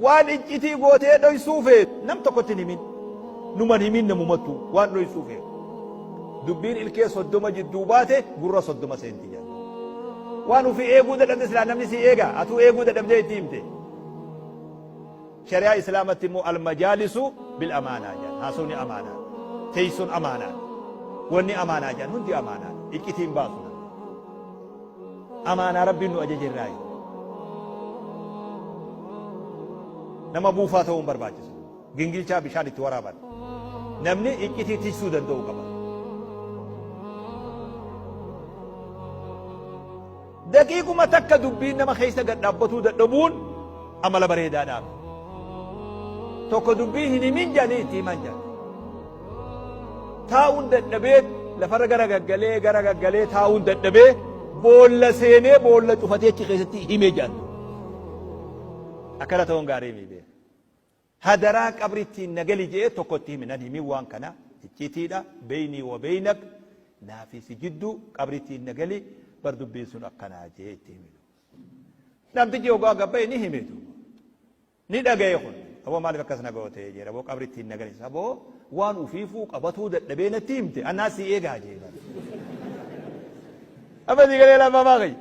Waan iccitii gootee dhoysuu feetu nam tokkotti hin himin. Numan himin namumattuu waan dhoysuu feetu. Dubbiin ilkee 30 jidduu baate gurra 30 seenti jedhan. Waan ufii eeguu dadhabde silaa namni si eega atuu eeguu dadhabdee itti himte. Shari'aa Islaamatti immoo almajaalisu bil amaanaa jedhan. Haasawni amaanaa. Teessoon amaanaa. Wanni amaanaa jedhan hundi amaanaa. Iccitiin baasu namni. Amaanaa Rabbiin nu ajaje irraayi. Nama buufaa ta'uu hin barbaachisu. Gingilchaa bishaan itti waraaban. Namni iccitii tiksuu danda'uu qaba. Daqiiquma takka dubbiin nama keessa gad dhaabbatuu dadhabuun amala bareedaadhaaf. Tokko dubbii hin himin jedhanii itti himan jedhan. Taa'uun dadhabee lafarra gara gaggalee gara gaggalee taa'uun dadhabee boolla seenee boolla cufatee achi keessatti himee jedhan. Akkana ta'uun gaarii miti beeka. Hadaraa qabrittiin na gali je'ee tokko itti hime nan himin waan kana iccitiidha beynii wa beynak naafi si jidduu qabrittiin na gali bar dubbiin sun akkanaa je'ee itti hime. Namtichi hoggaa gabbaye ni hime duuba. Ni dhagaye kun. Aboo maaliif akkas na goote jedhe aboo qabritti hin nagalis aboo waan ufiifuu qabatuu dadhabee natti himte anaa si eegaa jee bara. Amma si galee lafa maa kayya.